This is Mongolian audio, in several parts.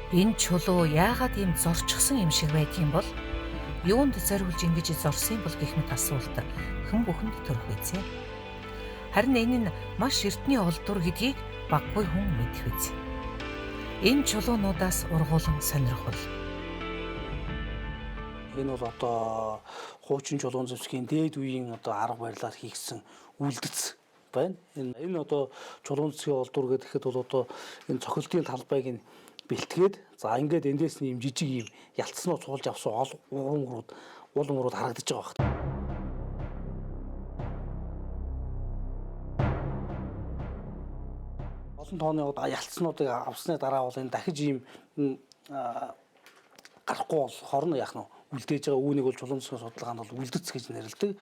Энэ чулуу яагаад ийм зорчсон юм шиг байдгийн бол? Юунд зориулж ингэж зорсон бол гэх мэт асуулт хэн бүхэнд төрөх байзээ. Харин энэ нь маш эртний олдвор гэдгийг баггүй хүн мэдэх биз. Энэ чулуунуудаас ургуулan сонирхол. Энэ бол одоо хуучин чулуун зэвсгийн дээд үеийн одоо арга барилаар хийгдсэн үлдэц байна. Энэ одоо чулуун зэвсгийн олдвор гэхэд бол одоо энэ цохилтын талбайг нь бэлтгээд, за ингээд эндээс нь юм жижиг юм ялцснуу цуулж авсан уул мөрүүд харагдаж байгаа байна. Олон тооны ялцснуудыг авсны дараа бол энэ дахиж ийм гарахгүй болохоор нь яах нь үлдээж байгаа үүнийг бол чулуун зэвсгийн судалгаанд бол үлдэц гэж нэрлэдэг.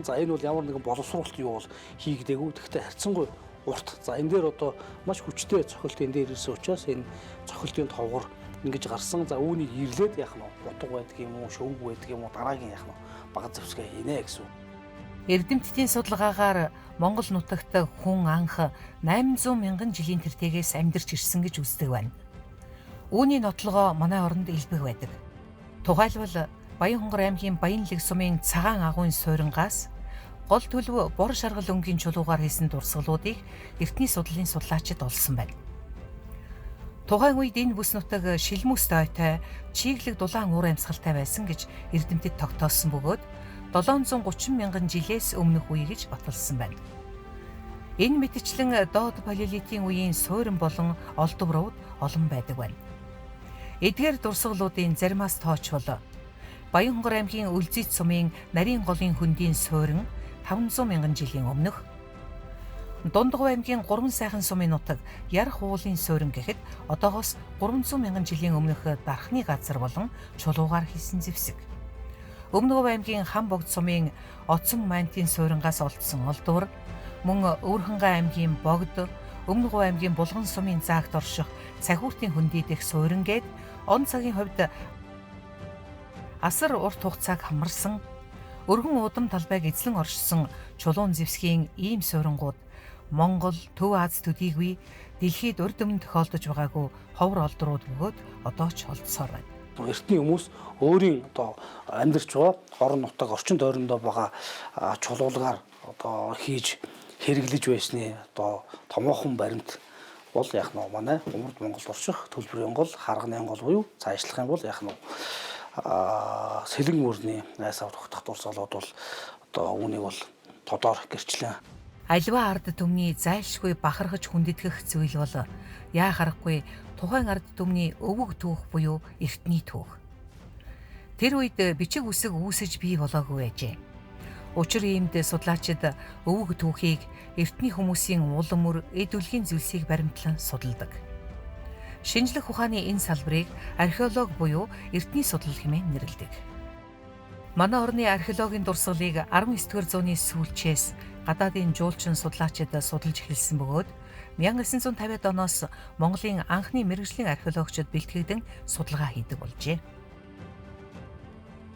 За энэ бол ямар нэгэн боловсруулалт юу бол хийгдээгүй. Тэгэхдээ харьцангуй урт. За энэ дээр одоо маш хүчтэй цохилт энэ дээр ирсэн учраас энэ цохилтын товгор ингэж гарсан. За үүнийг ирлээд яах нь утга байдаг юм уу, шөвг байдаг юм уу, дараагийн яах нь бага зэвсгээ хийнэ гэсэн. Эрдэмтдийн судалгаагаар Монгол нутагт хүн анх 800 мянган жилийн тэртегээс амьдарч ирсэн гэж үздэг байна. Үүний нотлогоо манай оронд элбэг байдаг. Тухайлбал Баян-Хонгор аймгийн Баянлэг сумын цагаан агуйн суйрангаас гол төлөв бор шаргал өнгийн чулуугаар хийсэн дурсгалуудыг эртний судлалын судлаачид олсон байна. Тухайн үед энэ бүс нутаг шилмүүс дойтой, чиглэг дулаан уур амьсгалтай байсан гэж эрдэмтэд тогтоосон бөгөөд 730 мянган жилээс өмнөх үе гэж баталсан байна. Энэ мэтчлэн доод палеолитийн үеийн суурин болон олдврууд олон байдаг байна. Эдгээр дурсгалуудын заримаас тоочвол Баян-Хонгор аймгийн Өлзийт сумын нарийн голын хөндийн суурин 500 мянган жилийн өмнөх, Дундгов аймгийн Гурван сайхан сумын нутаг Ярах уулын суурин гэхэд одоогоос 300 мянган жилийн өмнөх дархны газар болон чулуугаар хийсэн зэвсэг. Өмнөговь аймгийн Хан богд сумын Оцон мантийн суурингаас олдсон олдвор, мөн Өвөрхангай аймгийн Богд, Өмнөговь аймгийн Булган сумын заагт орших Цахиуртын хөндий дэх суурин гээд он цагийн хувьд асар урт хугацааг хамарсан, өргөн удам талбайг эзлэн оршсон чулуун зэвсгийн ийм суурингууд Монгол, Төв Аз төдийгүй дэлхийд урд өмнө тохиолдож байгаагүй ховор олдрууд бөгөөд одоо ч олдсоор байна. Эртний хүмүүс өөрийн одоо амьдарч байгаа орон нутаг орчин тойрондоо байгаа чулуулгаар одоо хийж хэрэглэж байсны одоо томоохон баримт бол яг нь манай Умард Монголд орших төлбөрийн гол, харганы гол буюу цаашлах юм бол яг нь сэлэн мөрний айс авах тогтох дурсгалууд бол одоо үүнийг бол тодоор гэрчлэн. Аливаа ард түмний зайлшгүй бахархаж хүндэтгэх зүйл бол яа харахгүй тухайн ард түмний өвөг түүх буюу эртний түүх. Тэр үед бичиг үсэг үүсэж бий болоогүй байжээ. Учир иймд судлаачид өвөг түүхийг эртний хүмүүсийн улам мөр эд үлгийн зүйлсийг баримтлан судалдаг. Шинжлэх ухааны энэ салбарыг археолог буюу эртний судлал хэмээн нэрлэдэг. Манай орны археологийн дурсгалыг 19-р зууны сүүлчээс гадаадын жуулчин судлаачид судалж эхэлсэн бөгөөд 1950-ад оноос Монголын анхны мэргэжлийн археологчид бэлтгэгдэн судалгаа хийдэг болжээ.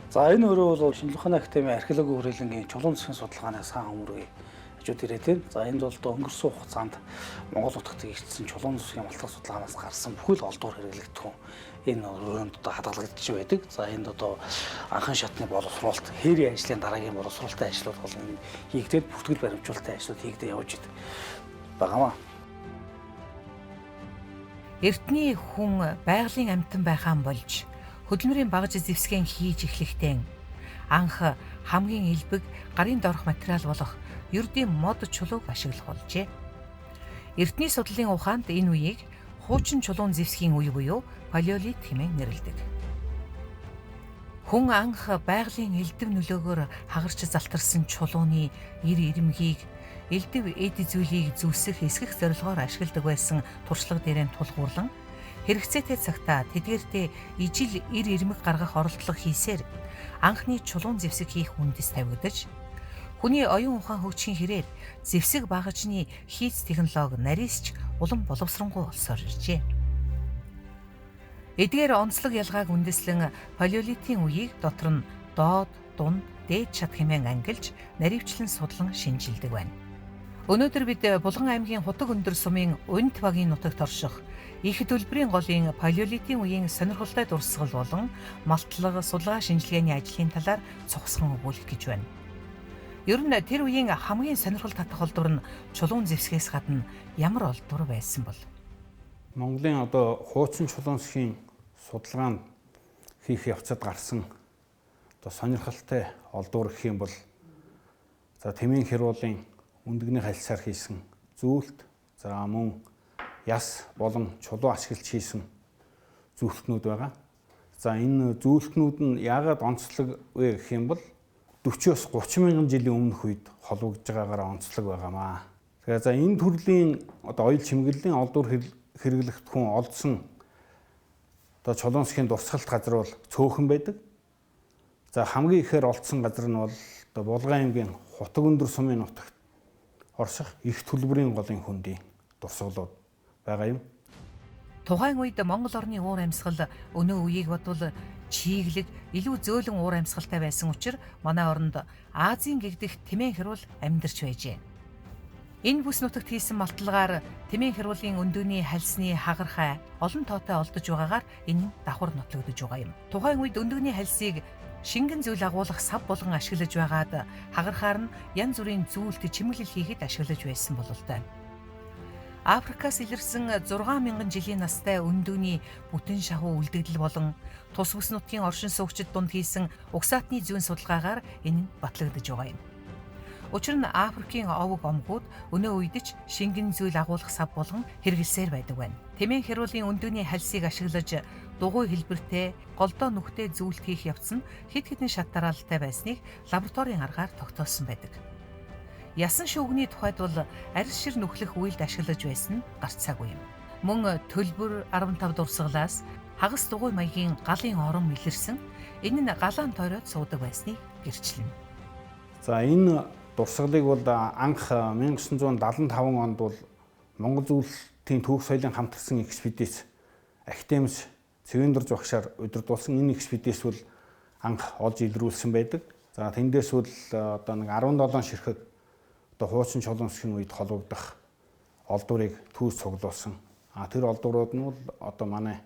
За энэ өрөө бол Шинжлэх ухааны академийн археологийн хүрээлэнгийн чулуун зэвсгийн судалгааны сан хөмрөгийг хажууд ирээд байна. За энд бол одоо өнгөрсөн хугацаанд Монгол нутагт хийгдсэн чулуун зэвсгийн малтах судалгаанаас гарсан бүхэл олдвор хэрэглэгдэхүүн энэ өрөөнд одоо хадгалагдаж байдаг. За энд одоо анхан шатны боловсруулалт, хээрийн ажлын дараагийн боловсруулалтын ажлууд бол энэ хийгдээд бүртгэл баримжуулалтын ажлууд хийгдээ явж байгаамаа. Эртний хүн байгалийн амьтан байхаа болж хөдөлмөрийн багаж зэвсгэн хийж эхлэхдээ анх хамгийн элбэг гарын доорх материал болох ердийн мод чулууг ашиглах болжээ. Эртний судлалын ухаанд энэ үеийг хуучин чулуун зэвсгийн үе буюу палеолит хэмээн нэрлэдэг. Хүн анх байгалийн элдэв нөлөөгөөр хагарч залтарсан чулууны ир ирмэгийг элдэв эд зүйлийг зүсэх, эсгэх зорилгоор ашигладаг байсан туршлага дээрээ тулгуурлан Хэрэгцээтэй цагтаа тэдгээртээ ижил эр ирмэг гаргах оролдлого хийсээр анхны чулуун зэвсэг хийх үндэс тавигдаж, хүний оюун ухаан хөгжихийн хэрээр зэвсэг багажны хийц технологи нарийсч улам боловсронгуй болсоор иржээ. Эдгээр онцлог ялгааг үндэслэн палеолитийн үеийг дотор нь доод, дунд, дээд шат хэмээн ангилж наривчлан судлан шинжилдэг байна. Өнөөдөр бид Булган аймгийн Хутаг өндөр сумын Унт багийн нутагт орших их төлбөрийн голын палеолитийн үеийн сонирхолтой дурсгал болон малтлага, судалгаа шинжилгээний ажлын талаар цогцсон өгүүлэх гэж байна. Ер нь тэр үеийн хамгийн сонирхол татах олдвор нь чулуун зэвсгээс гадна ямар олдвор байсан бол? Монголын одоо хуучин чулуун зэвсгийн судалгаанд хийх явцад гарсан одоо сонирхолтой олдвор гэх юм бол за Тэмээн хяруулын өндөгний халсаар хийсэн зүүлт, за мөн яс болон чулуу ашиглаж хийсэн зүүлтнүүд байгаа. За энэ зүүлтнүүд нь яагаад онцлог вэ гэх юм бол 40-оос 30 мянган жилийн өмнөх үед холбогдож байгаагаар онцлог байгаамаа. Тэгэхээр за энэ төрлийн одоо оёл чимэглэлийн олдвор хэрэглэгт хүн олдсон одоо чулуун зэвсгийн дурсгалт газар бол цөөхөн байдаг. За хамгийн ихээр олдсон газар нь бол одоо Булган аймгийн Хутаг өндөр сумын нутагт орших их төлбөрийн голын хөндийн дурсгалууд байгаа юм. Тухайн үед Монгол орны уур амьсгал өнөө үеийг бодвол чиглэг илүү зөөлөн уур амьсгалтай байсан учраас манай оронд Азийн гэгдэх Тэмээн хяруул амьдарч байжээ. Энэ бүс нутагт хийсэн малтлагаар Тэмээн хяруулын өндөгний хальсны хагархай олон тоотой олдож байгаагаар энэ нь давхар нотлогдож байгаа юм. Тухайн үед өндөгний хальсыг шингэн зүйл агуулах сав болгон ашиглаж байгаад хагархаар нь янз бүрийн зүйлт чимэглэл хийхэд ашиглаж байсан бололтой. Африкаас илэрсэн 6000 жилийн настай өндөгний бүтэн шахуу үлдэгдэл болон тус бүс нутгийн оршин суугчид дунд хийсэн угсаатны зүйн судалгаагаар энэ нь батлагдаж байгаа юм. Учир нь Африкийн овог омгууд өнөө үед ч шингэн зүйл агуулах сав болгон хэрэглэсээр байдаг байна. Тэмээн хяруулын өндөгний хальсыг ашиглаж дугуй хэлбэртэй, голдоо нүхтэй зүйлт хийх явц нь хэд хэдэн шат дараалалтай байсныг лабораторийн аргаар тогтоосон байдаг. Ясан шүүгний тухайд бол арьс шир нүхлэх үйлд ашиглаж байсан нь гарцаагүй юм. Мөн төлбөр 15 дурсгалаас хагас дугуй маягийн галын орон илэрсэн. Энэ нь галаан тойроод суудаг байсныг гэрчлэнэ. За энэ дурсгалыг бол анх 1975 онд бол Монгол зүйлтийн түүх соёлын хамтарсан экспедиц академис Цэвэндэрж багшаар удирдуулсан энэ экспедиц бол анх олж илрүүлсэн байдаг. За тэндээс бол одоо нэг 17 ширхэг одоо хуучин чулуун зэвсгийн үед холбогдох олдворыг түүж цуглуулсан. А тэр олдворууд нь бол одоо манай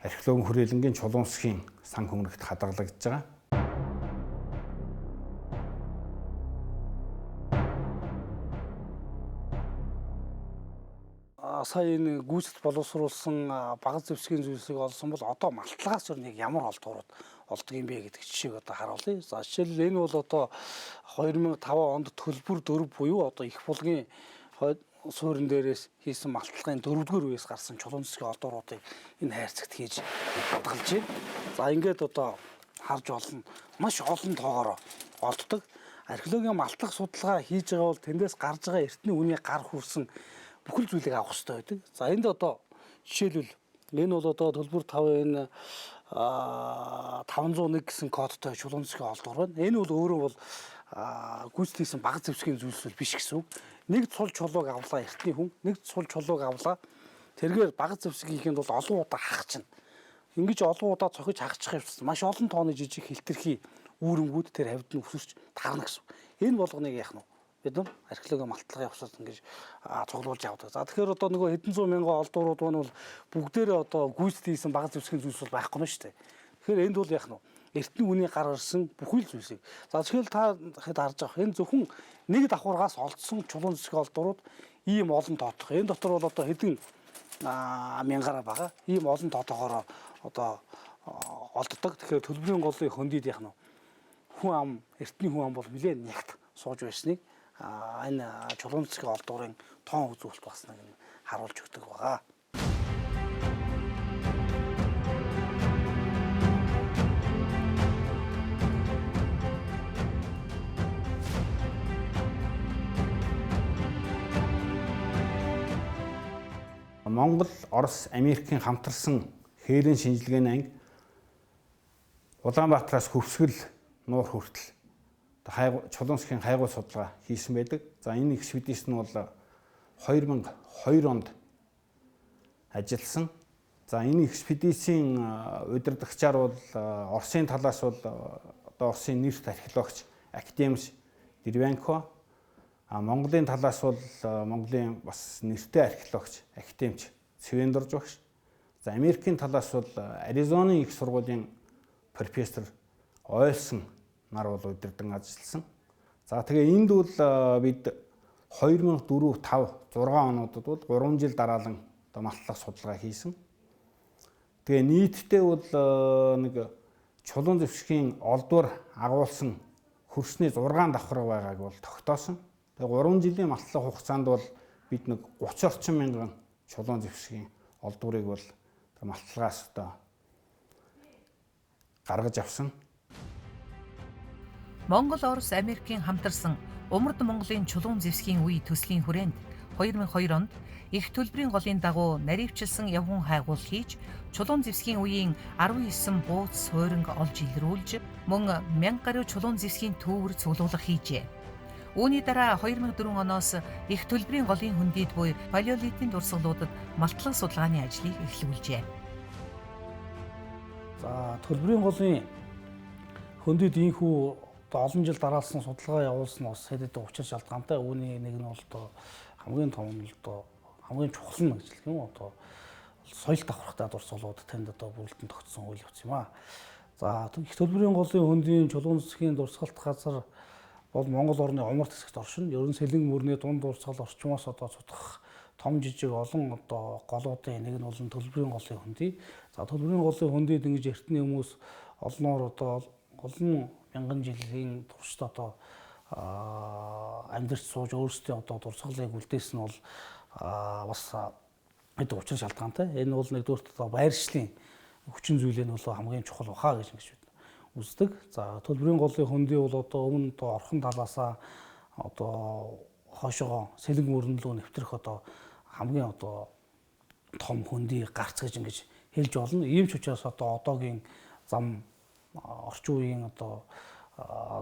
археологийн хүрээлэнгийн чулуун зэвсгийн сан хөмрөгт хадгалагдж байгаа. Сая энэ гүйцэд боловсруулсан багаз зэвсгийн зүйлсийг олсон бол одоо малтлагаас өөр нэг ямар олдворууд олдог юм бэ гэдэг жишээг одоо харуулъя. За жишээлбэл энэ бол одоо 2005 онд төлбөр 4 буюу одоо их булгийн суурин дээрээс хийсэн малтлагын 4-р үеэс гарсан чулуун зэвсгийн олдворуудыг энэ хайрцагт хийж хадгалж байна. За ингээд одоо харж олон маш олон тоогоор олддог. Археологийн малтлах судалгаа хийж байгаа бол тэндээс гарч байгаа эртний үний гар хүрсэн бүхэл зүйлийг авах хэрэгтэй байдаг. За энд одоо жишээлбэл энэ бол одоо төлбөр 5 энэ 501 гэсэн кодтой чулуун зэвсгийн олдвор байна. Энэ бол өөрөө бол гүйцэтгэсэн баг зэвсгийн зүйлс бол биш гэсэн үг. Нэг цул чулууг авлаа эртний хүн, нэг цул чулууг авлаа. Тэргээр баг зэвсэг хийхэд бол олон удаа хахчихна. Ингэж олон удаа цохиж хахчих явцсан маш олон тооны жижиг хилтерхий үүрэнгүүд тэр хавьд нь өсөрч тарна гэсэн. Энэ болгоныг яах нь вэ? Бид нар археологийн малтлагын явцад ингэж цуглуулж явдаг. За тэгэхээр одоо нөгөө хэдэн зуун мянган олдворууд бол бүгдээрээ одоо гүйцэд хийсэн баг зэвсгийн зүйлс бол байхгүй нь шүү дээ. Тэгэхээр энд бол яах нь вэ? Эртний үний гар ирсэн бүхэл зүйлсийг. За тэгэхээр та хэд харж байгаа энэ зөвхөн нэг давхаргаас олдсон чулуун зэвсгийн олдворууд ийм олон тоотох. Энэ дотор бол одоо хэдэн мянгаараа байгаа. Ийм олон тоотоогоор одоо олддог. Тэгэхээр төлбөрийн голын хөндөд яах нь вэ? Хүн ам, эртний хүн ам бол нэлээд нягт сууж байсныг энэ чулуун зэвсгийн олдворын тоон үзүүлэлт басныг нь харуулж өгдөг байгаа. Монгол, Орос, Америкийн хамтарсан хээрийн шинжилгээний анги Улаанбаатараас Хөвсгөл нуур хүртэл чулуун засгийн хайгуул судалгаа хийсэн байдаг. За энэ экспедиц нь бол 2002 онд ажилласан. За энэ экспедицийн удирдагчаар бол Оросын талаас бол одоо Оросын нэрт археологч академик Деревянко, а Монголын талаас бол Монголын бас нэртэй археологч академик Цэвэндорж багш. За Америкийн талаас бол Аризоны их сургуулийн профессор Ойлсон нар бол удирдан ажилласан. За тэгээ энд бол бид 2004, 5, 6 онуудад бол 3 жил дараалан одоо малтлах судалгаа хийсэн. Тэгээ нийтдээ бол нэг чулуун зэвсгийн олдвор агуулсан хөрсний 6 давхар байгааг бол тогтоосон. Тэгээ 3 жилийн малтлах хугацаанд бол бид нэг 30 орчим мянган чулуун зэвсгийн олдворыг бол малтлагаас одоо гаргаж авсан. Монгол, Орос, Америкийн хамтарсан Умард Монголын чулуун зэвсгийн үе төслийн хүрээнд 2002 онд их төлбөрийн голын дагуу наривчилсан явган хайгуул хийж чулуун зэвсгийн үеийн 19 бууц суйранг олж илрүүлж мөн 1000 гаруй чулуун зэвсгийн төвөр цуглуулга хийжээ. Үүний дараа 2004 оноос их төлбөрийн голын хөндийд буй палеолитын дурсгалуудад малтлага судалгааны ажлыг эхлүүлжээ. За төлбөрийн голын хөндийд ийхүү олон жил дараалсан судалгаа явуулсан бас хэд хэдэн учир шалтгаантай. Үүний нэг нь бол одоо хамгийн том нь одоо хамгийн чухал нь гэж хэлэх юм одоо соёл давхархтай дурсгалууд танд одоо бүрэлдэн тогтсон үйл явц юм аа. За их төлбөрийн голын хөндийн чулуун засгийн дурсгалт газар бол Монгол орны умард хэсэгт оршино. Ерөн сэлэн мөрний дунд дурсгал орчмоос одоо цутгах том жижиг олон одоо голуудын нэг нь бол төлбөрийн голын хөндий. За төлбөрийн голын хөндийд ингэж эртний хүмүүс олноор одоо олон мянган жилийн туршид одоо амьдарч сууж өөрсдийн одоо дурсгалыг үлдээсэн нь бол бас хэд учир шалтгаантай. Энэ бол нэгдүгээрт одоо байршлын хүчин зүйлээ нь бол хамгийн чухал баха гэж ингэж үздэг. За төлбөрийн голын хөндий бол одоо өмнө одоо орхон талаасаа одоо хойшоогоо сэлэн мөрөн лөө нэвтрэх одоо хамгийн одоо том хөндий гарц гэж ингэж хэлж болно. Ийм ч учраас одоо одоогийн зам орчин үеийн одоо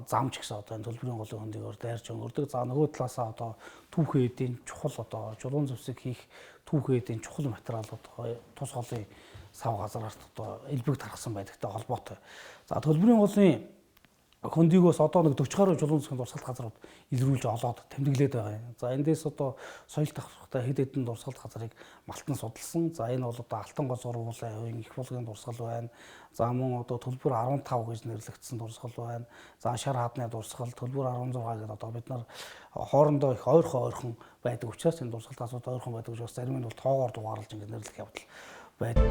зам ч гэсэн одоо энэ төлбөрийн голын хөндийгөөр дайрч өнгөрдөг. За нөгөө талаасаа одоо түүхэн эдийн чухал одоо чулуун зэвсэг хийх түүхэн эдийн чухал материал одоо тус голын сав газраарт одоо элбэг тархсан байдагтай холбоотой. За төлбөрийн голын хөндийгөөс одоо нэг 40 гаруй чулуун зэвсгийн дурсгалт газрууд илрүүлж олоод тэмдэглээд байгаа юм. За эндээс одоо соёл давхархтай хэд хэдэн дурсгалт газрыг малтан судалсан. За энэ бол одоо Алтан гол сургуулийн хувийн их булгийн дурсгал байна. За мөн одоо төлбөр 15 гэж нэрлэгдсэн дурсгал байна. За шар хаадны дурсгал, төлбөр 16 гэдэг одоо бид нар хоорондоо их ойрхон байдаг учраас энэ дурсгалт газрууд ойрхон байдаг учраас зарим нь бол тоогоор дугаарлаж ингэ нэрлэх явдал байдаг.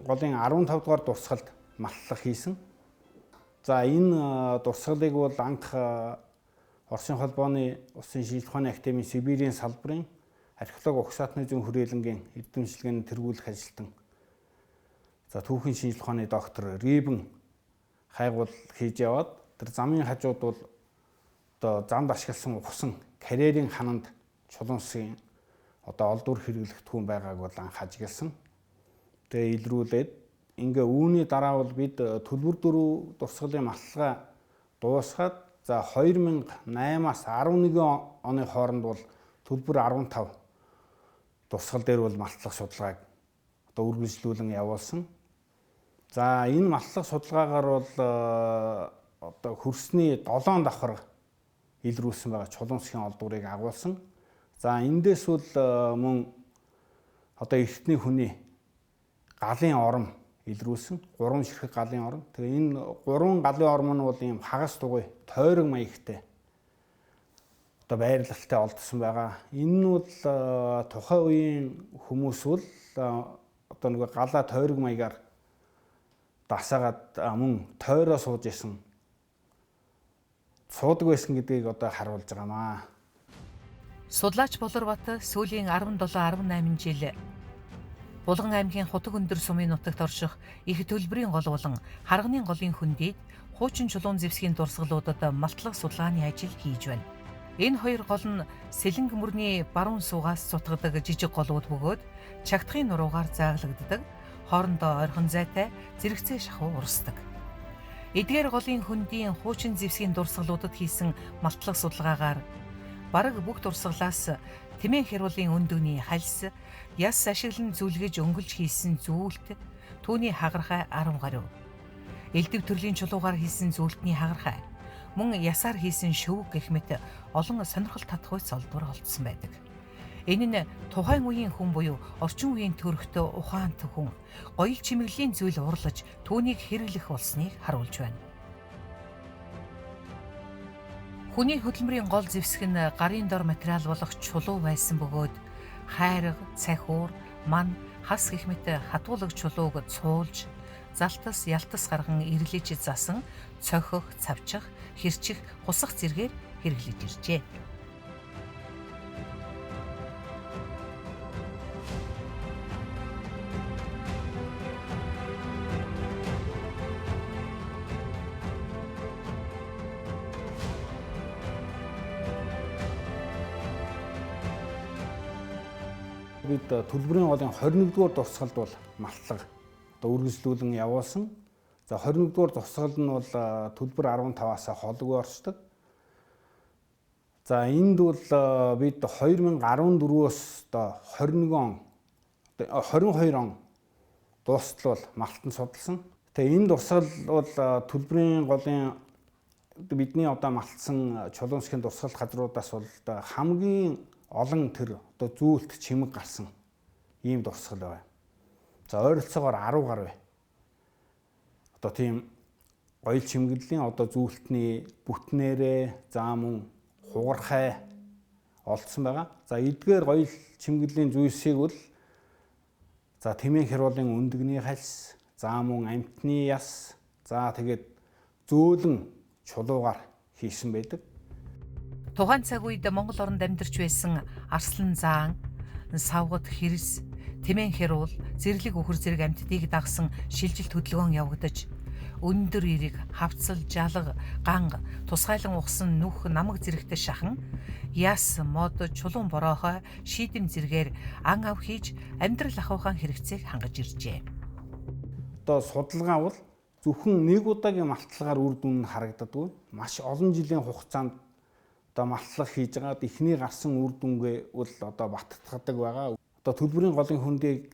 Голын 15 дугаар дурсгалд малтлага хийсэн. За энэ дурсгалыг бол анх Оросын холбооны Улсын шинжлэх ухааны академийн Сибирийн салбарын археологи угсаатны зүүн хүрээлэнгийн эрдэмтдийн тэргүүлэх ажилтан за түүхийн шинжлэх ухааны доктор Рибен хайгуул хийж яваад тэр замын хажууд бол одоо замд ашигласан ухсан карьерийн хананд чулуун засгийн одоо олдвор хэрэглэгдэхүүн байгааг бол анх ажигласан. Тэгээ илрүүлээд ингээ үүний дараа бол бид төлбөр 4 дурсгалын малтлага дуусгаад за 2008-аас 11 оны хооронд бол төлбөр 15 дурсгал дээр бол малтлага судалгааг одоо үргэлжлүүлэн явуулсан. За энэ малтлага судалгаагаар бол одоо хөрсний 7 давхар илрүүлсэн байгаа чулуун засгийн олдворыг агуулсан. За эндээс бол мөн одоо эртний хүний галын ором илрүүлсэн. 3 ширхэг галын ором. Тэгээ энэ 3 галын ором нь бол ийм хагас дугуй тойрог маягтай одоо байрлалтай олдсон байгаа. Энэ нь бол тухайн үеийн хүмүүс бол одоо нөгөө галаа тойрог маягаар дасаагаад мөн тойроо сууж исэн суудаг байсан гэдгийг одоо харуулж байгаамаа. Судлаач Болорбат сүүлийн 17-18 жил Булган аймгийн Хутаг өндөр сумын нутагт орших их төлбөрийн гол болон Харганы голын хөндийд хуучин чулуун зэвсгийн дурсгалуудад малтлага судалгааны ажил хийж байна. Энэ хоёр гол нь Сэлэнг мөрний баруун суугаас цутгадаг жижиг голууд бөгөөд Чагтахын нуруугаар зааглагддаг, хоорондоо ойрхон зайтай зэрэгцээ шахуу урсдаг. Эдгээр голын хөндийн хуучин зэвсгийн дурсгалуудад хийсэн малтлага судалгаагаар бараг бүх дурсгалаас Тэмээн хяруулын өндөгний хальс, яс ашиглан зүлгэж өнгөлж хийсэн зүйлт түүний хагархай 10 гаруй. Элдв төрлийн чулуугаар хийсэн зүйлтний хагархай, мөн ясаар хийсэн шөвг гэх мэт олон сонирхол татах олдвор олдсон байдаг. Энэ нь тухайн үеийн хүн буюу орчин үеийн төрхтөө ухаант хүн гоёл чимэглэлийн зүйл урлаж түүнийг хэрэглэх болсныг харуулж байна. Хүний хөдөлмөрийн гол зэвсэг нь гарын дор материал болох чулуу байсан бөгөөд хайрга, цахиур, ман, хас гэх мэт хатуулаг чулууг цуулж, залтас, ялтас гарган ирлэж засан, цохих, цавчих, хэрчих, хусах зэргээр хэрэглэж иржээ. Бид төлбөрийн голын 21-р дурсгалд бол малтлага одоо үргэлжлүүлэн явуулсан. За 21-р дурсгал нь бол төлбөр 15-аас холгүй оршдог. За энд бол бид 2014-өөс одоо 21 он 22 он дуустал бол малтан судалсан. Тэгээ энэ дурсгал бол төлбөрийн голын бидний одоо малтсан чулуун засгийн дурсгал газруудаас бол одоо хамгийн олон тэр одоо зүүлт чимэг гарсан ийм дурсгал байна. За ойролцоогоор 10 гаруй. Одоо тийм гоёл чимэглэлийн одоо зүүлтний бүтнээрээ за мөн хугархай олдсон байгаа. За эдгээр гоёл чимэглэлийн зүйлсийг бол за Тэмээн хяруулын өндөгний хальс, за мөн амьтны яс, за тэгээд зөөлөн чулуугаар хийсэн байдаг. Тухайн цаг үед Монгол оронд амьдарч байсан Арслан заан, савгат хэрс, Тэмээн хяруул, зэрлэг үхэр зэрэг амьтдыг дагсан шилжилт хөдөлгөөн явагдаж, өндөр эрэг, хавцал, жалга, ганг, тусгайлан ухсан нүх, намаг зэрэгтэй шахан, яс, мод, чулуун бороохой, шийдэм зэргээр ан ав хийж амьдрал ахуйхаа хэрэгцээг хангаж иржээ. Одоо судалгаа бол зөвхөн нэг удаагийн малтлагаар үр дүн нь харагддаггүй. Маш олон жилийн хугацаанд одоо малтлага хийж байгаад эхний гарсан үр дүнгээ бол одоо баттгадаг байгаа. Одоо төлбөрийн голын хөндийг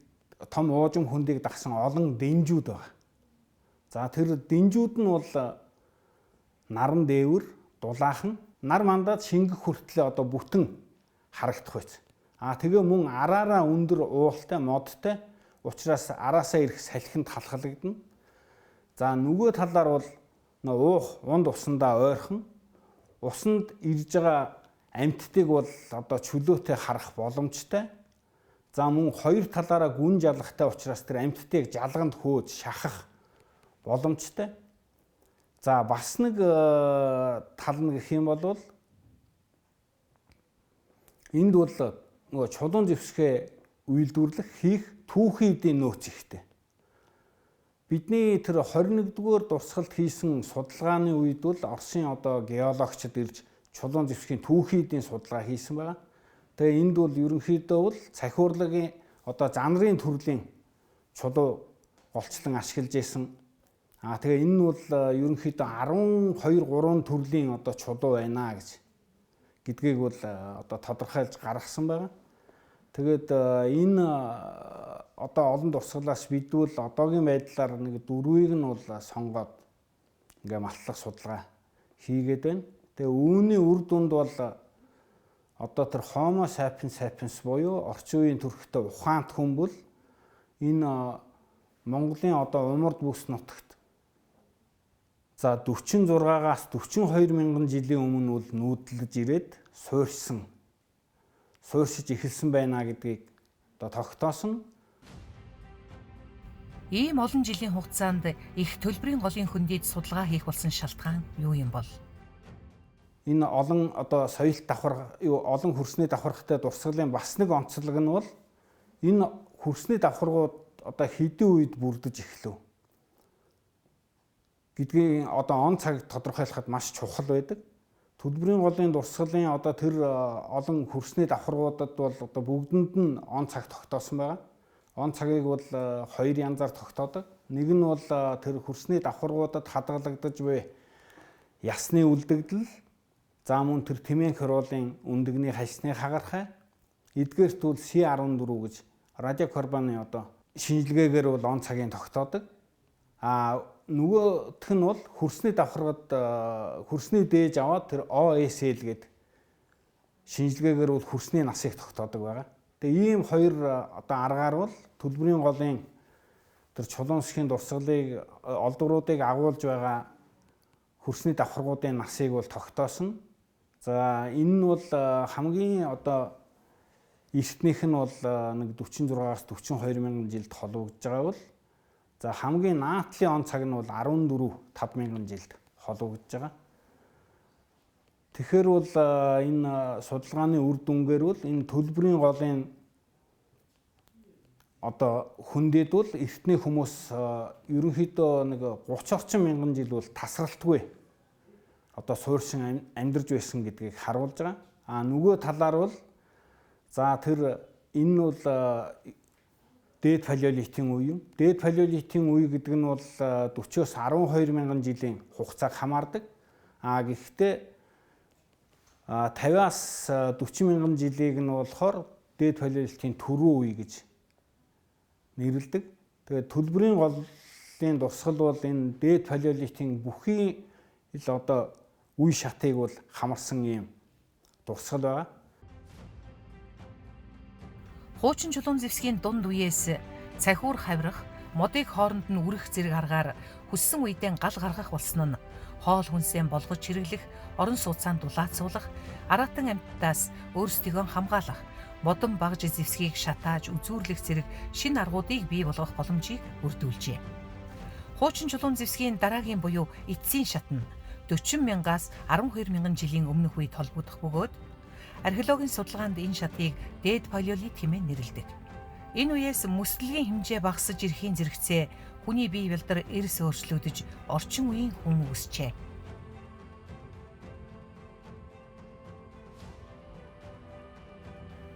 том уужим хөндийг дагсан олон дэнжүүд байгаа. За тэр дэнжүүд нь бол наран дээвэр, дулаахан, нар мандаад шингэх хүртлээ одоо бүтэн харагдах байц. А тэгээ мөн араараа өндөр уултай, модтой учраас араасаа ирэх салхинд халахлагдана. За нөгөө талаар бол уух унд усандаа ойрхон усанд ирж байгаа амьтдыг бол одоо чөлөөтэй харах боломжтой. За мөн хоёр талаараа гүн жалгатай учраас тэр амьтдыг жалганд хөөж шахах боломжтой. За бас нэг тал нь гэх юм бол энд бол нөгөө чулуун зэвсгээ үйлдвэрлэх хийх түүхийн эдийн нөөц ихтэй. Бидний тэр 21-р дурсгалд хийсэн судалгааны үед бол Оросын одоо геологчид ирж чулуун зэвсгийн түүхийн эдийн судалгаа хийсэн байгаа. Тэгээ энд бол ерөнхийдөө бол цахиурлагын одоо занрын төрлийн чулуу голчлон ашиглаж исэн. Аа тэгээ энэ нь бол ерөнхийдөө 12 3 төрлийн одоо чулуу байна гэж гэдгийг бол одоо тодорхойлж гаргасан байгаа. Тэгээд энэ одоо олон дурсгалаас бид бол одоогийн байдлаар нэг дөрвийг нь бол сонгоод ингээ малтлах судалгаа хийгээд байна. Тэгээ үүний үр дүнд бол одоо тэр Homo sapiens sapiens буюу орчин үеийн төрхтэй ухаант хүн бол энэ Монголын одоо умард бүс нутагт за 46-аас 42 мянган жилийн өмнө бол нүүдлэж ирээд суурьшиж эхэлсэн байна гэдгийг одоо тогтоосон. Ийм олон жилийн хугацаанд их төлбөрийн голын хөндийд судалгаа хийх болсон шалтгаан юу юм бол? Энэ олон одоо соёл давхар олон хөрсний давхаргатай дурсгалын бас нэг онцлог нь бол энэ хөрсний давхаргууд одоо хэдэн үед бүрдэж эхлэв гэдгийг одоо он цаг тодорхойлоход маш чухал байдаг. Төлбөрийн голын дурсгалын одоо тэр олон хөрсний давхаргуудад бол одоо бүгдэнд нь он цаг тогтоосон байгаа. Он цагийг бол хоёр янзаар тогтоодог. Нэг нь бол тэр хөрсний давхаргуудад хадгалагдаж буй ясны үлдэгдэл, за мөн тэр тэмээн хороолын өндөгний хальсны хагархай, эдгээрт бол C14 гэж радиокарбоны одоо шинжилгээгээр бол он цагийн тогтоодог. А нөгөөх нь бол хөрсний давхаргад хөрсний дээж аваад тэр OSL гэдэг шинжилгээгээр бол хөрсний насыг тогтоодог байгаа. Тэгээ ийм хоёр одоо аргаар бол төлбөрийн голын тэр чулуун схийн дурсгалыг олдвруудыг агуулж байгаа хөрсний давхаргуудын насыг бол тогтоосон. За энэ нь бол хамгийн одоо эртнийх нь бол нэг 46-аас 42 мянган жилд холбогдож байгаа бол за хамгийн наадлын он цаг нь бол 14 5 мянган жилд холбогдож байгаа. Тэгэхээр бол энэ судалгааны үр дүнгээр бол энэ төлбөрийн голын одоо хөндөд бол эртний хүмүүс ерөнхийдөө нэг 30 орчим мянган жил бол тасралтгүй одоо суурьшин амьдарч байсан гэдгийг харуулж байгаа. А нөгөө талаар бол за тэр энэ нь бол дээд палеолитын үе юм. Дээд палеолитын үе гэдэг нь бол 40-оос 12 мянган жилийн хугацааг хамаардаг. А гэхдээ 50-аас 40 мянган жилийг нь болохоор дээд палеолитын түрүү үе гэж нэрлэдэг. Тэгээд төлбөрийн голын дурсгал бол энэ дээд палеолитын бүхий л одоо үе шатыг бол хамарсан ийм дурсгал байгаа. Хуучин чулуун зэвсгийн дунд үеэс цахиур хаврах, модыг хооронд нь үрэх зэрэг аргаар хүссэн үедээ гал гаргах болсон нь хоол хүнсээ болгож хэрэглэх, орон сууцаанд дулаацуулах, араатан амьтдаас өөрсдийгөө хамгаалах, модон багж зэвсгийг шатааж үзүүрлэх зэрэг шинэ аргуудыг бий болгох боломжийг бүрдүүлжээ. Хуучин чулуун зэвсгийн дараагийн буюу эцсийн шат нь 40 мянгаас 12 мянган жилийн өмнөх үед холбогдох бөгөөд археологийн судалгаанд энэ шатыг дээд палеолит хэмээн нэрлэдэг. Энэ үеэс мөслөгийн хэмжээ багасж ирэхийн зэрэгцээ хүний бие бэлдэр эрс өөрчлөгдөж орчин үеийн хүн үүсчээ.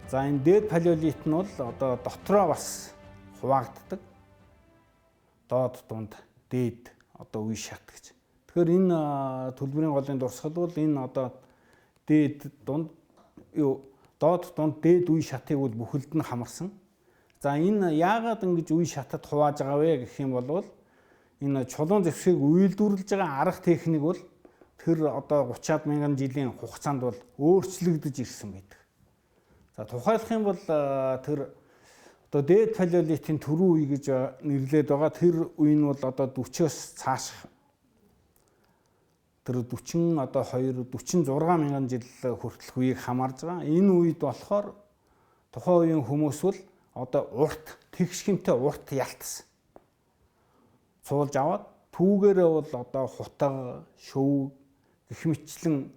За энэ дээд палеолит нь бол одоо дотроо бас хуваагддаг. Доод, дунд, дээд одоо үе шат гэж. Тэгэхээр энэ төлбөрийн голын дурсгал бол энэ одоо дээд дунд доод дунд дээд үе шатыг бол бүхэлд нь хамарсан. За энэ яагаад ингэж үе шатад хувааж байгаа вэ гэх юм бол энэ чулуун зэвсгийг үйлдвэрлэж байгаа арга техник бол тэр одоо 30-аад мянган жилийн хугацаанд бол өөрчлөгдөж ирсэн байдаг. За тухайлах юм бол тэр одоо дээд палеолитын түрүү үе гэж нэрлээд байгаа тэр үе нь бол одоо 40-оос цааших тэр 40 одоо 2 46 мянган жил хүртэлх үеийг хамаарж байгаа. Энэ үед болохоор тухайн үеийн хүмүүс бол одоо урт тэгш хэмтэй урт ялтас цуулж аваад түүгээрээ бол одоо хутга, шөв гэх мэтчлэн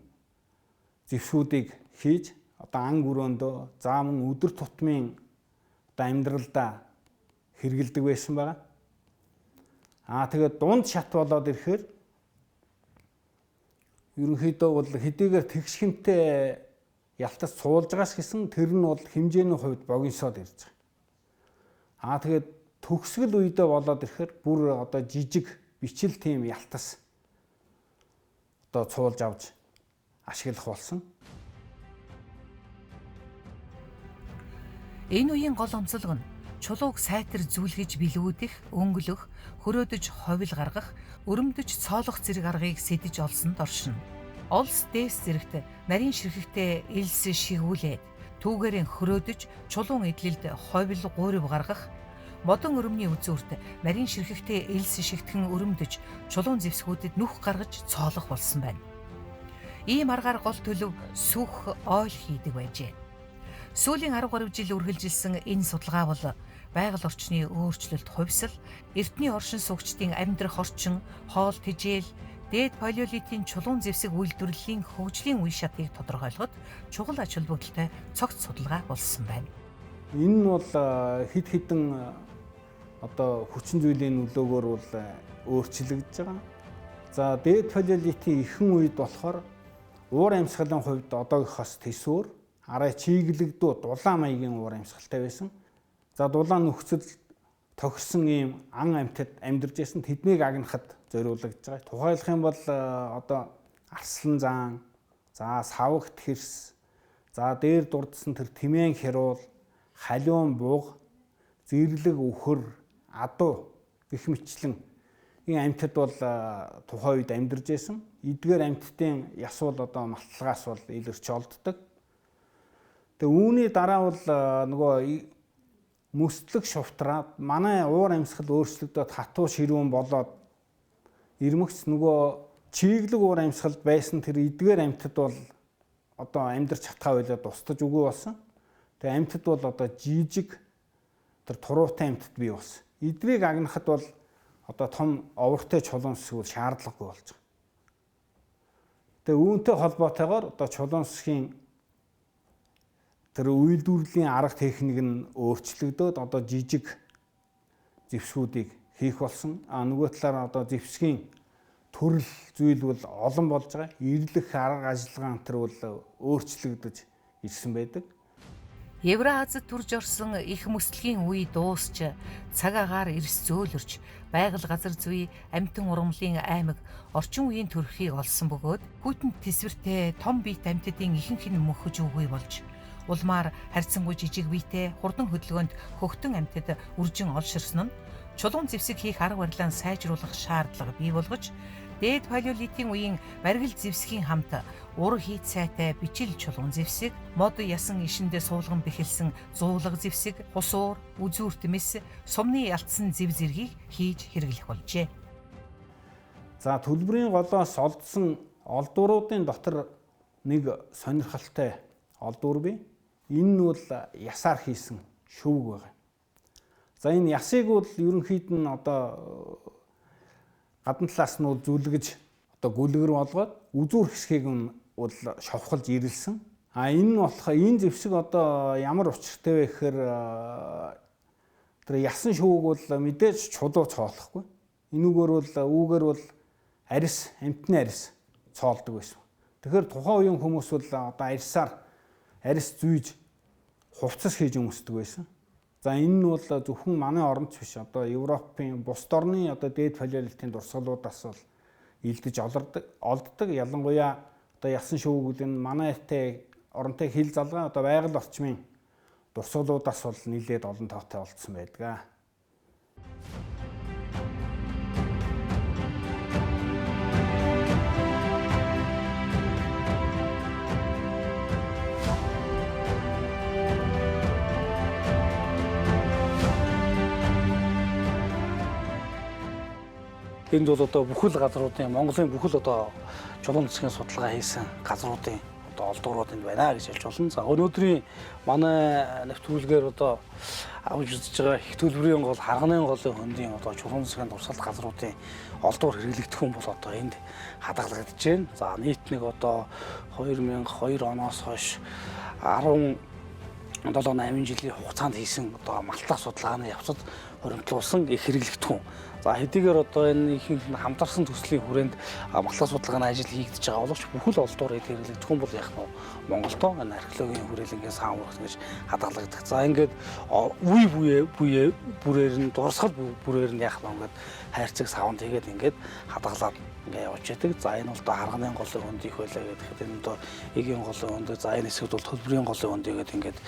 зэвсгүүдийг хийж одоо ан гөрөөндөө за мөн өдөр тутмын одоо амьдралдаа хэрэгэлдэг байсан байгаа. Аа тэгээд дунд шат болоод ирэхээр ерөнхийдөө бол хэдийгээр тэгш хэмтэй ялтас цуулж байгаас гэсэн тэр нь бол хэмжээний хувьд богиносоод ирж байгаа. Аа тэгээд төгсгөл үедээ болоод ирэхээр бүр одоо жижиг бичил тийм ялтас одоо цуулж авч ашиглах болсон. Энэ үеийн гол онцлог нь чулууг сайтар зүлгэж билгүүдэх, өнгөлөх, хөрөөдөж ховил гаргах, өрөмдөж цоолох зэрэг аргыг сэдэж олсонд оршино. Олс дээс зэрэгт нарийн ширхэгтэй элс шигүүлээд түүгээрэн хөрөөдөж чулуун эдлэлд ховил гуурив гаргах, модон өрөмний үзүүрт нарийн ширхэгтэй элс шигтгэн өрөмдөж чулуун зэвсгүүдэд нүх гаргаж цоолох болсон байна. Ийм аргаар гол төлөв сүх ойл хийдэг байжээ. Сүүлийн 10 гаруй жил үргэлжилсэн энэ судалгаа бол байгаль орчны өөрчлөлт хувьсал, эртний оршин суугчдын амьдрах орчин, хоол тэжээл, Дээд палеолитийн чулуун зэвсэг үйлдвэрлэлийн хөгжлийн үе шатыг тодорхойлоход чухал ач холбогдолтой цогц судалгаа болсон байна. Энэ нь бол хэд хэдэн одоо хүчин зүйлийн нөлөөгөөр бол өөрчлөгдөж байгаа. За дээд палеолитийн ихэнх үед болохоор уур амьсгалын хувьд одоогийнхоос төсвөр арай чиглэгдүү дулаан маягийн уур амьсгалтай байсан. За дулаан нөхцөл тохирсон ийм ан амьтад амьдарч байсан. Тэднийг агнахад зориулагдж байгаа. Тухайлах юм бол одоо арслан заан, за савагт хэрс, за дээр дурдсан тэр тэмээн хяруул, халиун буг, зэрлэг үхэр, адуу гэх мэтчлэн энэ амьтад бол тухайн үед амьдарч байсан. Эдгээр амьтдын яс бол одоо малтлагаас бол илэрч олддог. Тэгээ үүний дараа бол нөгөө мөстлөг шувтраад манай уур амьсгал өөрчлөгдөд хатуу ширүүн болоод ирмэгц нөгөө чиглэг уур амьсгалд байсан тэр эдгээр амьтад бол одоо амьдарч чадхаа байлаа тусдаж үгүй болсон. Тэгээ амьтад бол одоо жижиг тэр туруутай амьтад бий болсон. Эднийг агнахад бол одоо том овртой чулуун хэсэг бол шаардлагагүй болж байгаа. Тэгээ үүнтэй холбоотойгоор одоо чулуун хэсгийн тэр үйлдвэрлэлийн арга техник нь өөрчлөгдөөд одоо жижиг зэвсгүүдийг хийх болсон. А нөгөө талаараа одоо зэвсгийн төрөл зүйл бол олон болж байгаа. Ирлэх арга ажиллагаа энэ төр бол өөрчлөгдөж ирсэн байдаг. Евразид төрж орсон их мөслөгийн үе дуусч, цаг агаар эрс зөөлөрч, байгаль газар зүй, амьтан ургамлын аймаг орчин үеийн төрхийг олсон бөгөөд хүйтэн тэсвэртэй том биет амьтдын ихэнх нь мөхөж үгүй болж, улмаар харьцангуй жижиг биетэй хурдан хөдөлгөөнд хөхтөн амьтад үржин олширсон нь чулуун зэвсэг хийх арга барилаа сайжруулах шаардлага бий болгож, дээд палеолитийн үеийн баргил зэвсгийн хамт ур хийт сайтай бичил чулуун зэвсэг, мод ясан ишиндээ суулган бэхэлсэн зуулга зэвсэг, хусуур, үзүүрт мэс, сумны ялцсан зэв зэргийг хийж хэрэглэх болжээ. За төлбөрийн голоос олдсон олдвруудын дотор нэг сонирхолтой олдвор бий. Энэ нь бол ясаар хийсэн шөвг байгаа. За энэ ясыг бол ерөнхийд нь одоо гадна талаас нь бол зүлгэж одоо гүлгэр болгоод үзүүр хэсгийг нь бол шовхолж ирэлсэн. А энэ нь болохоор энэ зэвсэг одоо ямар учиртай вэ гэхээр тэр ясан шүүг бол мэдээж чулуу цоолохгүй. Энүүгээр бол үүгээр бол арис, амьтны арис цоолдог байсан. Тэгэхээр тухайн үеийн хүмүүс бол одоо арисаар арис зүйж хувцас хийж өмсдөг байсан. За энэ нь бол зөвхөн манай орнч биш, одоо Европын бусд орны одоо дээд палеолитийн дурсгалуудаас бол илдэж олддог. Ялангуяа одоо ясан шүүгүүд энэ манайтай оронтой хил залгаа одоо байгаль орчмын дурсгалуудаас бол нэлээд олон тоотой олдсон байдаг. Энд бол одоо бүхэл газруудын Монголын бүхэл одоо чулуун зэвсгийн судалгаа хийсэн газруудын одоо олдврууд энд байна гэж хэлж болно. За өнөөдрийн манай нэвтрүүлгээр одоо авч үзэж байгаа их төлбөрийн гол, харганы голын хөндийн одоо чулуун зэвсгийн дурсгалт газруудын олдвор хэрэглэгдэх хүн бол одоо энд хадгалагдаж байна. За нийт нэг одоо 2002 оноос хойш 17 8 жилийн хугацаанд хийсэн одоо малтлах судалгааны явцад хуримтлуулсан их хэрэглэгдэхүүн. За хэдийгээр одоо энэ ихэнх хамтарсан төслийн хүрээнд малтлах судалгааны ажил хийгдэж байгаа боловч бүхэл олдвор хэрэглэгдэхүүн бол яг нь Монголдоо энэ археологийн хүрээлэнгийн сан үүрэгт гэж хадгалагдах. За ингээд үе бүе бүрээр нь дурсгал бүрээр нь яг нь ингээд хайрцаг савнд хийгээд ингээд хадгалаад ингээд явж яадаг. За энэ бол одоо харганы голын хөнд их байлаа гэхэд энэ одоо эгийн голын хөнд, за энэ хэсэгт бол төлбөрийн голын хөнд гэдэг ингээд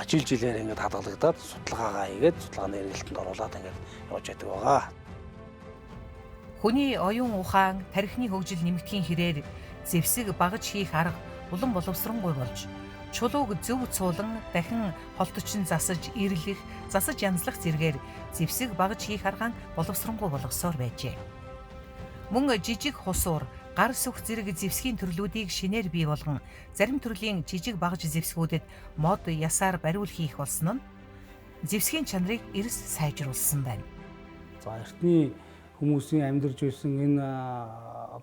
жил жилээр ингээд хадгалагдаад судалгаагаа хийгээд судалгааны эргэлтэнд оруулаад ингээд явж яадаг байгаа. Хүний оюун ухаан, тархины хөгжил нэмэгдэхийн хэрээр зэвсэг багаж хийх арга улам боловсронгуй болж, чулууг зөв цуулан дахин холточин засаж ирлэх, засаж янзлах зэргээр зэвсэг багаж хийх аргаан боловсронгуй болгосоор байжээ. Мөн жижиг хусуур, гар сүх зэрэг зэвсгийн төрлүүдийг шинээр бий болгон зарим төрлийн жижиг багаж зэвсгүүдэд мод ясаар бариул хийх болсон нь зэвсгийн чанарыг эрс сайжруулсан байна. За эртний хүмүүсийн амьдарч байсан энэ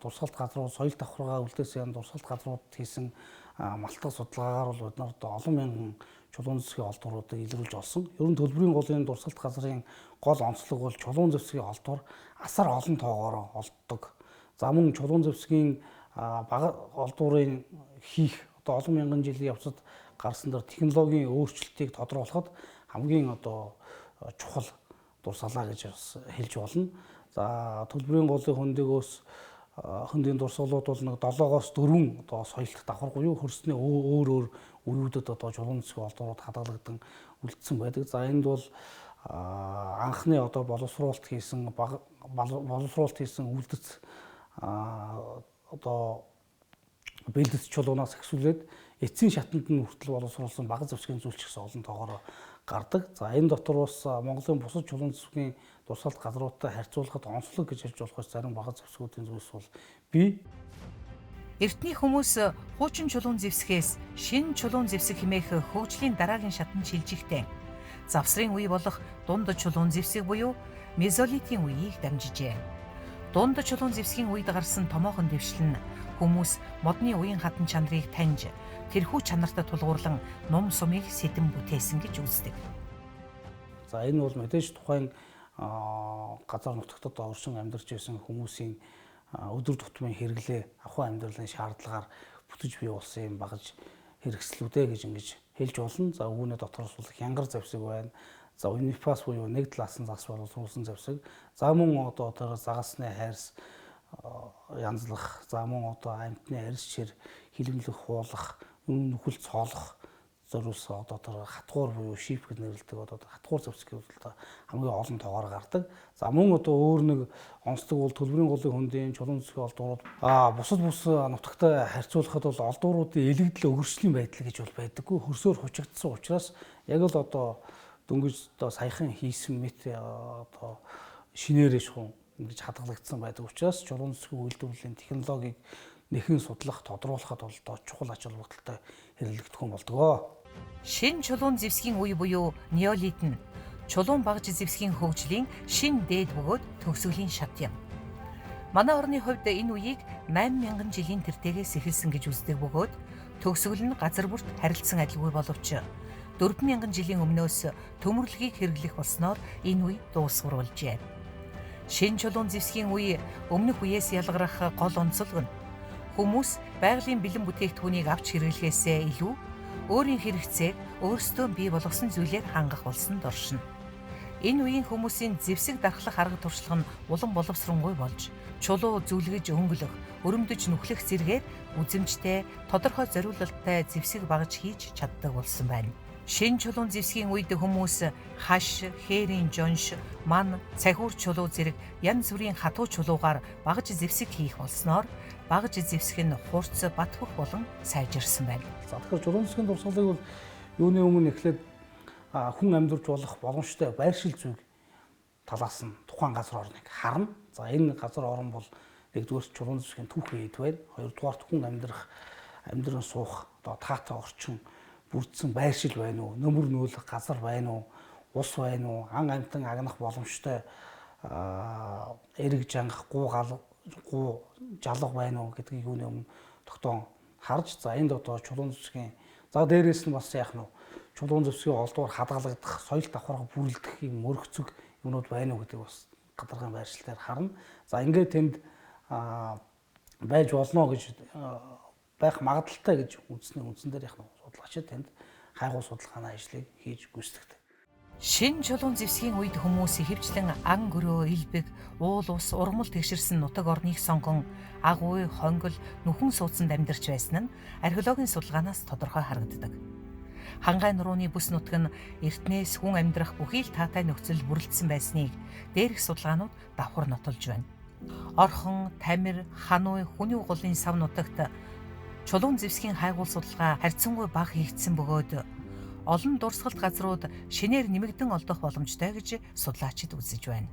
дурсгалт газрууд, соёл давхаргаа үлдээсэн дурсгалт газрууд хийсэн малтах судалгаагаар бол бид нар одоо олон мянган чулуун зэвсгийн олдвруудыг илрүүлж олсон. Ер нь төлбөрийн голын дурсгалт газрын гол онцлог бол чулуун зэвсгийн олдвор асар олон тоогоор олддог. За мөн чулуун зэвсгийн бага олдврын хийх одоо олон мянган жилийн явцад гарсан дэр технологийн өөрчлөлтийг тодруулахад хамгийн одоо чухал дурсгалаа гэж бас хэлж болно. За төлбөрийн голын хөндөгөөс хөндийн дурсгалууд бол нэг 7-оос 4 одоо соёлт давхар буюу хөрсний өөр өөр үеүүдэд одоо чулуун зэвсгийн олдврууд хадгалагдан үлдсэн байдаг. За энд бол анхны одоо боловсруулалт хийсэн үлдэц одоо бэлдэц чулуунаас эхлүүлээд эцсийн шатанд нь хүртэл боловсруулсан бага зэвсгийн зүйл ч гэсэн олон тоогоор гардаг. За энэ дотор бас Монголын бусад чулуун зэвсгийн дурсгалт газруудтай харьцуулахад онцлог гэж хэлж болох зарим бага зэвсгүүдийн зүйлс бол бий. Эртний хүмүүс хуучин чулуун зэвсгээс шинэ чулуун зэвсэг хэмээх хөгжлийн дараагийн шатанд шилжихдээ завсрын үе болох дунд чулуун зэвсэг буюу мезолитийн үеийг дамжижээ. Дунд чулуун зэвсгийн үед гарсан томоохон дэвшил нь хүмүүс модны уян хатан чанарыг таньж тэрхүү чанарт тулгуурлан нум сумыг сэдэм бүтээсэн гэж үздэг. За энэ бол мэдээж тухайн газар нутагт оршин амьдарч байсан хүмүүсийн өдөр тутмын хэрэглээ, ахуй амьдралын шаардлагаар бүтэж бий болсон юм багаж хэрэгслүүдээ гэж ингэж хэлж болно. За үүний дотроос бол хянгар зэвсэг байна. За унифас буюу нэг талаас нь зас боловсруулсан зэвсэг. За мөн одоо тэр загасны хайрс янзлах, за мөн одоо амьтны арьс шир хилэмлэх, хуулах, нүхэл цоолох зориулсан одоо тэр хатгуур буюу шип гэж нэрлэдэг одоо хатгуур зэвсэг бол хамгийн олон тоогоор гардаг. За мөн одоо өөр нэг онцлог бол төлбөрийн голын хөндийн чулуун зэвсгийн олдврууд бусад бус нутагтай харьцуулахад бол олдвруудын элэгдэл өгөршлийн байдал гэж бол байдаггүй. Хөрсөөр хучигдсан учраас яг л одоо дөнгөж одоо саяхан хийсэн мэт одоо шинээрээ шахуу ингэж хадгалагдсан байдаг учраас чулуун зэвсгийн үйлдвэрлэлийн технологиг нэхэн судлах, тодруулахад бол одоо чухал ач холбогдолтой хэрэглэгдэхүүн болдгоо. Шинэ чулуун зэвсгийн үе буюу неолит нь чулуун багж зэвсгийн хөгжлийн шинэ дээд бөгөөд төгсгөлийн шат юм. Манай орны хувьд энэ үеийг 8000 жилийн тэртегээс эхэлсэн гэж үздэг бөгөөд төгсгөл нь газар бүрт харилцсан адилгүй боловч 4000 жилийн өмнөөс төмөрлөгийг хэрэглэх болсноор энэ үе дуусвар болжээ. Шинэ чулуун зэвсгийн үе өмнөх үеэс ялгарах гол онцлог нь хүмүүс байгалийн бэлэн бүтээгдэхүүнийг авч хэрэглэхээсээ илүү өөрийн хэрэгцээг өөрсдөө бий болгосон зүйлээр хангах болсон доршино. Энэ үеийн хүмүүсийн зэвсэг дархлах арга туршлага нь улам боловсронгуй болж чулуу зүлгэж өнгөлөх, өрөмдөж нүхлэх зэргээр үзэмжтэй, тодорхой зориулалттай зэвсэг багаж хийж чаддаг болсон байна. Шинэ чулуун зэвсгийн үед хүмүүс хаш, хээрийн жонш, ман, цахиур чулуу зэрэг янз бүрийн хатуу чулуугаар багаж зэвсэг хийх болсноор багаж зэвсэг нь хурц, бат бөх болон сайжирсан байна. За тэгэхээр чулуун зэвсгийн дурсгалыг бол юуны өмнө эхлээд хүн амьдарч болох боломжтой байршил зүйг талаас нь тухайн газар орныг харна. За энэ газар орн бол нэгдүгээр чулуун зэвсгийн түүхэн эд байна. Хоёрдугаарт хүн амьдрах, амьдран суух одоо таатай орчин бүрдсэн байршил байна уу, нөмөр нөөлөх газар байна уу, ус байна уу, ан амьтан агнах боломжтой эрэг жангах, гуу гал, гуу жалга байна уу гэдгийг юуны өмнө тогтоон харж, за энд одоо чулуун зэвсгийн, за дээрээс нь бас яах нь чулуун зэвсгийн олдвор хадгалагдах, соёл давхарга бүрлдэх юм мөргөцөг юмнууд байна уу гэдэг бас гадаргын байршил дээр харна. За ингээд тэнд байж болно гэж байх магадлалтай гэж үзсний үндсэн дээр яах нь судлаачид тэнд хайгуу судалгааны ажлыг хийж гүйцэтгэдэг. Шинэ чулуун зэвсгийн үед хүмүүс ихэвчлэн ан гөрөө, элбэг, уул ус, ургамал тэгшэрсэн нутаг орныг сонгон агуй, хонгил, нүхэн суудсанд амьдарч байсан нь археологийн судалгаанаас тодорхой харагддаг. Хангай нурууны бүс нутаг нь эртнээс хүн амьдрах бүхий л таатай нөхцөл бүрэлдсэн байсныг дээрх судалгаанууд давхар нотолж байна. Орхон, Тамир, Хануй, Хүний угуулын сав нутагт чулуун зэвсгийн хайгуул судалгаа харьцангуй бага хийгдсэн бөгөөд олон дурсгалт газрууд шинээр нэмэгдэн олдох боломжтой гэж судлаачид үзэж байна.